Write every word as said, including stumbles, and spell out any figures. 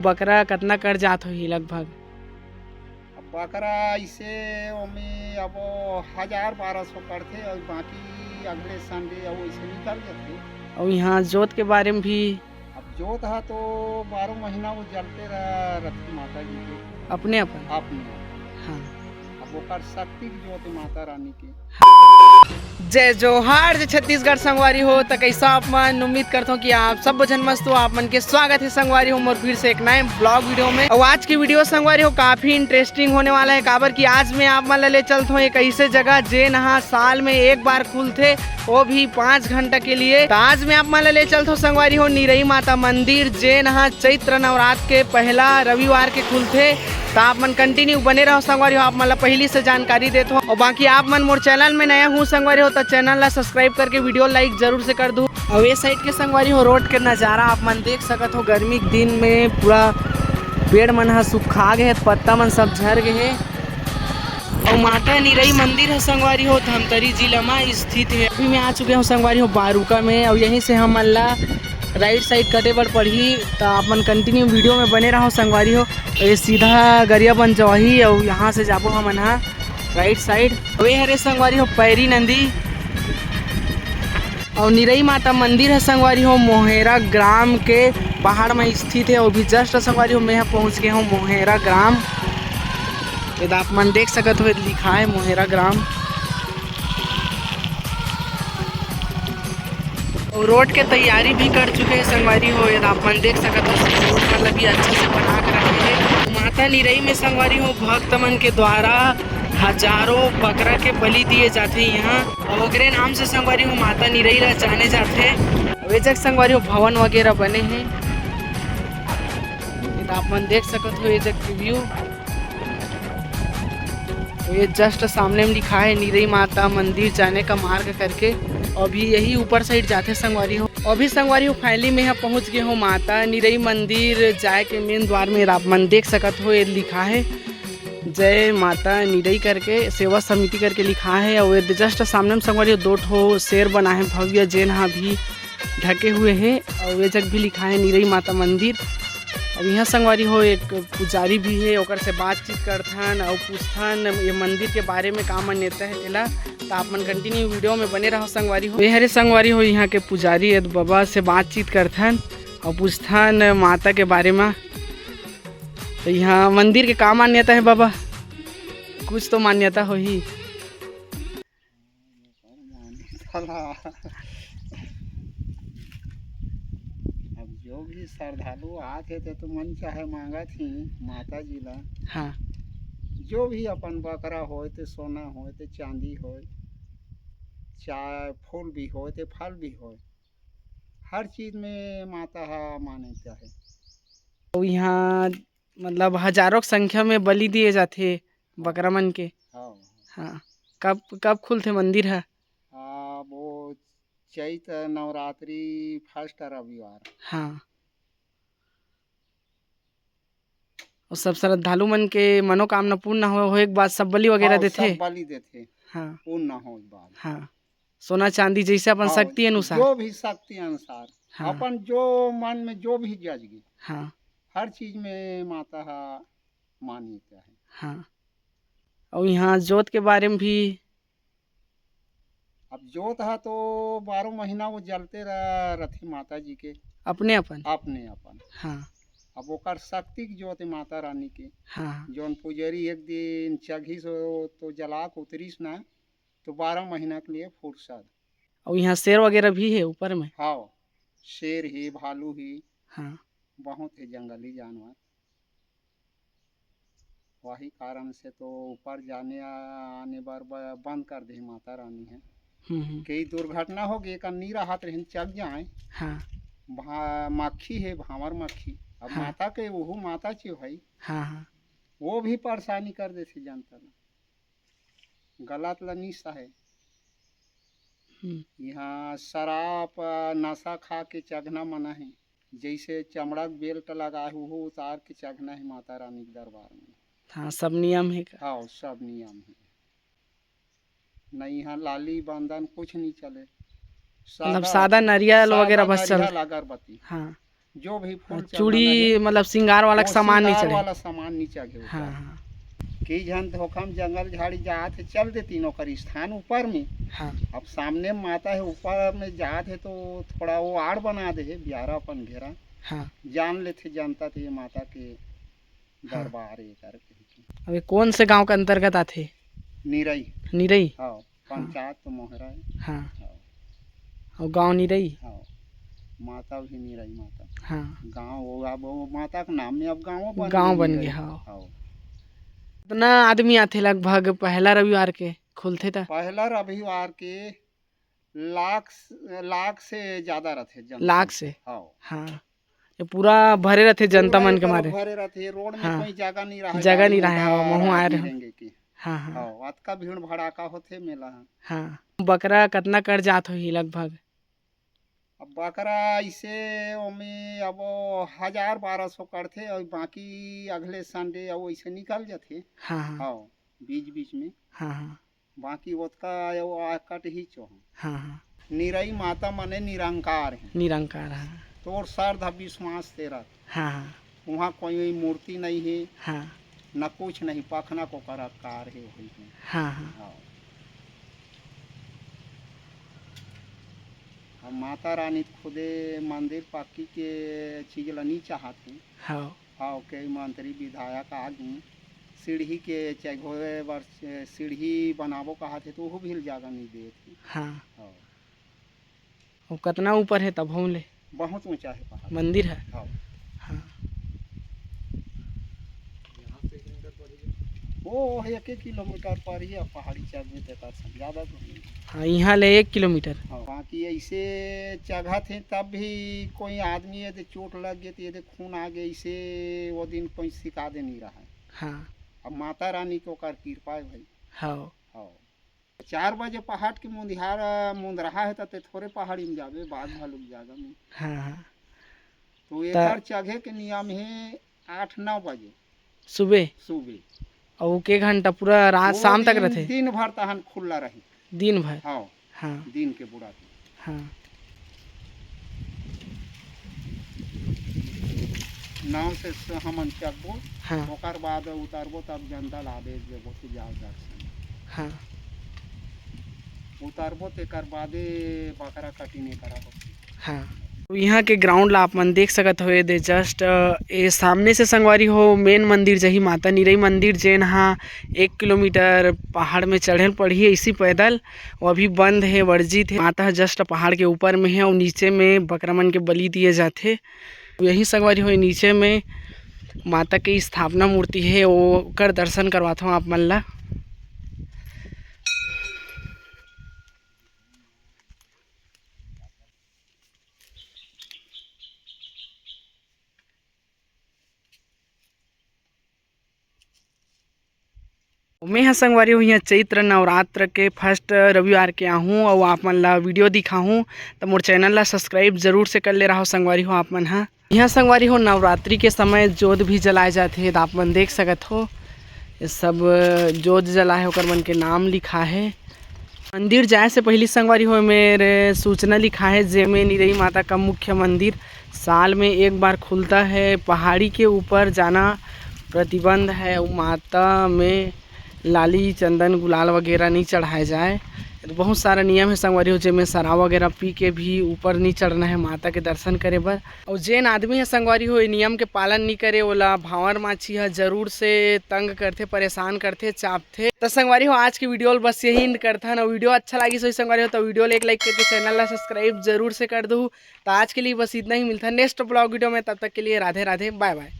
बकरा कतना कट जात होही लगभग? अब बकरा इसे ओमे अब हजार बारह सौ कटथे और बाकी अगले संडे अब वैसे निकल जाथे। और यहाँ जोत के बारे में भी? अब जोत हा तो बारह महीना वो जलते रह-, रथे माता जी के। अपने अपन? अपने। हाँ। अब ओकर शक्ति के जोत माता रानी के। जय जोहार, जय छत्तीसगढ़ संगवारी हो। त कैसा आप मन? उम्मीद करता हूँ कि आप सब झन मस्त हो। आप मन के स्वागत है संगवारी हो मोर फिर से एक नए ब्लॉग वीडियो में। और आज की वीडियो संगवारी हो काफी इंटरेस्टिंग होने वाला है, काबर कि आज मैं आप मन ला ले चलता हूँ एक ऐसे जगह जेन हा साल में एक बार खुलथे, वो भी पाँच घंटा के लिए। त आज मैं आप मन ला ले चलता हूँ संगवारी हो निरई माता मंदिर, जेन हा चैत्र नवरात्र के पहला रविवार के खुलथे। त आप मन कंटिन्यू बने रहो संगवारी हो, आप मन ला पहली से जानकारी देत हो। और बाकी आप मन मोर चैनल में नया हूँ संगवारी हो, त चैनल ला सब्सक्राइब करके वीडियो लाइक जरूर से कर दू। और ये साइड के संगवारी हो रोड के नजारा आप मन देख सकत हो, गर्मी के दिन में पूरा पेड़ मन ह सुखा गए हे, पत्ता मन सब झर गए हे। और माता निरई मंदिर है संगवारी हो, धमतरी जिला में स्थित है। अभी मैं आ चुके हूँ संगवारी हो बारूका में, और यहीं से हमन ला राइट साइड कटे बर पड़ही, त आप मन कंटिन्यू वीडियो में बने रहो संगवारी हो। ये सीधा गरियाबंद जवाही और यहाँ से जाबो हमन हा राइट साइड। वे हरे संगवारी हो पैरी नंदी और निरई माता मंदिर है संगवारी हो मोहेरा ग्राम के पहाड़ में स्थित है। वो भी जस्ट संगवारी हो मैं पहुँच गए हूँ मोहेरा ग्राम। ये तो आप मन देख सकत हो, ये लिखा है मोहेरा ग्राम। और रोड के तैयारी भी कर चुके हैं संगवारी हो, ये आप मन देख सकत हो, रोड मतलब भी अच्छा से बना के रखे हैं। माता निरई में संगवारी हो भक्त मन के द्वारा हजारों बकरा के बलि दिए जाते हैं यहाँ, और ओकरे नाम से संगवारी हो माता निरई ला जाने जाते हैं। वे जग संगवारी हो भवन वगैरह बने हैं, ये आप मन देख सकत हो ये जग के व्यू। तो ये जस्ट सामने में लिखा है निरई माता मंदिर जाने का मार्ग करके। अभी यही ऊपर साइड जाते संगवारी हो। अभी संगवारी हो फाइनली मैं यहाँ पहुँच गए हो माता निरई मंदिर जाए के मेन द्वार में। आप मन देख सकत हो ये लिखा है जय माता निरई करके, सेवा समिति करके लिखा है। और ये जस्ट सामने में संगवारी हो दो ठो शेर बना है भव्य, जेन हा भी ढके हुए हे। और ये जग भी लिखा है निरई माता मंदिर। अब यहाँ संगवारी हो एक पुजारी भी है, ओकर से बातचीत करथन और पूछथन ये मंदिर के बारे में का मान्यता है तेला। तो आप मन कंटिन्यू वीडियो में बने रहो संगवारी हो। ये हरे संगवारी हो यहाँ के पुजारी है, बाबा से बातचीत करथन और पूछथन माता के बारे में। तो यहाँ मंदिर के का मान्यता है बाबा? कुछ तो मान्यता होही। साला, अब जो भी श्रद्धालु आथे ते तो मन चाहे मांगत ही माता जी ला। हाँ। जो भी अपन बकरा होय ते सोना होय ते चांदी होय, चाहे फूल भी होय ते फल भी होय, हर चीज में माता हा मान्यता है। अउ यहाँ मतलब हजारों के संख्या में बलि दिए जाथे बकरा मन के। हाँ। हाँ। कब, कब खुलथे मंदिर ह? आ, वो चैत नवरात्रि फर्स्ट रविवार। हाँ। और सब श्रद्धालु मन के मनोकामना पूर्ण हो, होए के बाद सब बलि वगैरह हाँ, देथे। सब बलि देथे। हाँ। पूर्ण हो के बाद। हाँ। सोना चांदी जैसे अपन हाँ, शक्ति अनुसार। जो भी शक्ति अनुसार। हाँ। अपन जो मन में जो भी जज गे। हाँ। हर चीज में माता हा मान्यता है। हाँ। और यहाँ जोत के बारे में भी। अब जोत हा तो बारह महीना वो जलते रह-, रथे माता जी के। अपने अपन? अपने अपन। हाँ। अब ओकर शक्ति के जोत है माता रानी के। हाँ। जौन पुजारी एक दिन चघिस हो तो जला के उतरिस ना, तो बारह महीना के लिए फुर्सत। और यहाँ शेर वगैरह भी है ऊपर में? हाँ, शेर ही, भालू ही, हाँ। बहुत है जंगली जानवर। वही कारण से तो ऊपर जाने आने बर ब-, बंद कर दे माता रानी है। हम्म, हम्म। कई दुर्घटना हो गई, एक नी रहत रहिन चल जाए। हाँ। भा-, मक्खी है, भांवर मक्खी। अब हाँ। माता के वहू माता चे भाई। हाँ, हाँ। वो भी परेशानी कर देथे जनता ला। गलत ला नी सहे। हम्म। यहाँ शराब, नशा खा के चघना मना है। जैसे चमड़ा के बेल्ट लगाए, उहू उतार के चघना है माता रानी के दरबार में। हाँ, सब नियम है का? हाँ, सब नियम है। नहीं, यहाँ लाली बंधन कुछ नहीं चले। मतलब सादा, सादा नरियल सादा वगैरह बस चल नरियल अगरबत्ती। हाँ। जो भी फूल चूड़ी, मतलब श्रृंगार वाला सामान नहीं चढ़े। वाला सामान नहीं चढ़े ऊपर। हाँ। कई झन धोखा में जंगल झाड़ी जात हे, चल देतिन ओकर स्थान ऊपर में। हाँ। अब सामने माता हे, ऊपर में जात हे तो थोड़ा वो आड़ बना दे हे बियारा अपन घेरा। हाँ। जान लेथे जनता तो ये माता के दरबार ये करके। अब ये कौन से गांव के अंतर्गत आथे? निरई। निरई? हाँ। पंचायत तो मोहरा है। हाँ। हाँ। और गांव निरई? हाँ। माता भी निरई माता। हाँ। गांव वो, अब वो माता के नाम में अब गांव बन गांव गए बन निरई। गए, हाँ। हाँ। कितना आदमी आथे लगभग पहला रविवार के खुलथे त? पहला रविवार के लाख स-, लाख से ज्यादा रथे जनता। लाख से? हाँ। हाँ। ये पूरा भरे रथे जनता पूरा मन के मारे। भरे रथे, रोड में हाँ। कोई जगह नहीं रहे, जगह नहीं रहे, हाँ, महू आए रहे। हाँ, हाँ। हाँ, अतका भीड़ भड़ाका होथे मेला ह। हाँ। बकरा कतना कट जात होही लगभग? अब बकरा इसे ओमे अब हजार बारह सौ कटथे और बाकी अगले संडे अब वैसे निकल जाथे। हाँ, हाँ। हाँ, बीच बीच में। हाँ, हाँ। बाकी ओतका वो आ कट ही चो। हाँ, हाँ। निरई माता मने निरंकार है। निरंकार, हाँ। तोर श्रद्धा विश्वास तेरा। हाँ, हाँ। वहाँ कोई मूर्ति नहीं है। हाँ। न कुछ नहीं, पखना को कर आकार है वही में। हाँ, हाँ। हाँ। अब माता रानी खुदे मंदिर पक्की के चीज ला नहीं चाहत है। हाँ। हाँ, कई मंत्री विधायक आ गए, सीढ़ी के चघोए बर सीढ़ी बनाबो कहत हे, तो ओहू भी जगह नहीं देत हे। हाँ। हाँ। वो कतना ऊपर है तब हम ले? बहुत ऊंचा है पहाड़। मंदिर है? हाँ। हाँ। वो एक एक किलोमीटर पर ही अब पहाड़ी चढ़ने देता था, ज्यादा दूर नहीं। हाँ, यहाँ ले एक किलोमीटर। हाँ, बाकी ऐसे चघत है तब भी कोई आदमी यदि चोट लग गई तो यदि खून आ गया, इसे वो दिन कोई सिका दे नहीं रहा है। हाँ। अब माता रानी के ओकर कृपा है भाई। हाँ। हाँ। चार बजे पहाट के मुंदिहार मुंदरहा है, तते थोड़े पहाड़ी में जाबे, बाघ भालू के जागा में। हाँ, हाँ। तो त- एकर चघे के नियम है आठ नौ बजे। सुबह? सुबह। और के घंटा पूरा रात वो शाम तक दिन, रहथे? दिन भर तहन खुला रही। दिन भर? हाँ। हाँ। दिन के बुड़ा के। हाँ। नाव से स-, हमन चघबो, हाँ। ओकर बाद उतरबो, तब जनता ला आदेश देबो कि जाओ दर्शन। हाँ। उतरबो, तेकर बादे बकरा कटिंग करा होथे। हाँ। तो यहाँ के ground ला आप मन देख सकत हो, ये दे just, अ, ये सामने से संगवारी हो main मंदिर जही माता निरई मंदिर, जेन हा एक किलोमीटर पहाड़ में चढ़े ल पड़ही ऐसी पैदल। वो अभी बंद है, वर्जित है। माता ह just पहाड़ के ऊपर में है और नीचे में बकरा मन के बलि दिए जाथे। यही संगवारी हो नीचे में माता के स्थापना मूर्ति है, ओकर दर्शन करवाथों आप मन ला। मैं ह संगवारी हो, इहाँ चैत्र नवरात्र के first रविवार के आहूँ अउ आप मन ला video दिखाहूँ, त मोर channel ला subscribe जरूर से कर ले रहो संगवारी हो आप मन ह। इहाँ संगवारी हो, नवरात्रि के समय जोत भी जलाए जाथे, त आप मन देख सकत हो, ये सब जोत जलाए हे, ओकर मन के नाम लिखा हे। मंदिर जाए से पहिली संगवारी हो, मेर सूचना लिखा हे, जेमे निरई माता का मुख्य मंदिर साल में एक बार खुलता है। पहाड़ी के ऊपर जाना प्रतिबंध है। अउ माता में लाली, चंदन, गुलाल वगैरह नहीं चढ़ाए जाए। तो बहुत सारा नियम है संगवारी हो, जेमे शराब वगैरह पी के भी ऊपर नहीं चढ़ना है माता के दर्शन करे बर। अउ जेन आदमी ह संगवारी हो, ए नियम के पालन नइ करे, ओला भांवर माछी ह जरूर से तंग करथे, परेशान करथे, चापथे। त संगवारी हो, आज के video ल बस यही end करथन। अउ video अच्छा लागिस होही संगवारी हो, त video ल एक like करके channel ला subscribe जरूर से कर दहू। त आज के लिए बस इतना ही, मिलथन next vlog video में, तब तक के लिए राधे राधे, bye bye।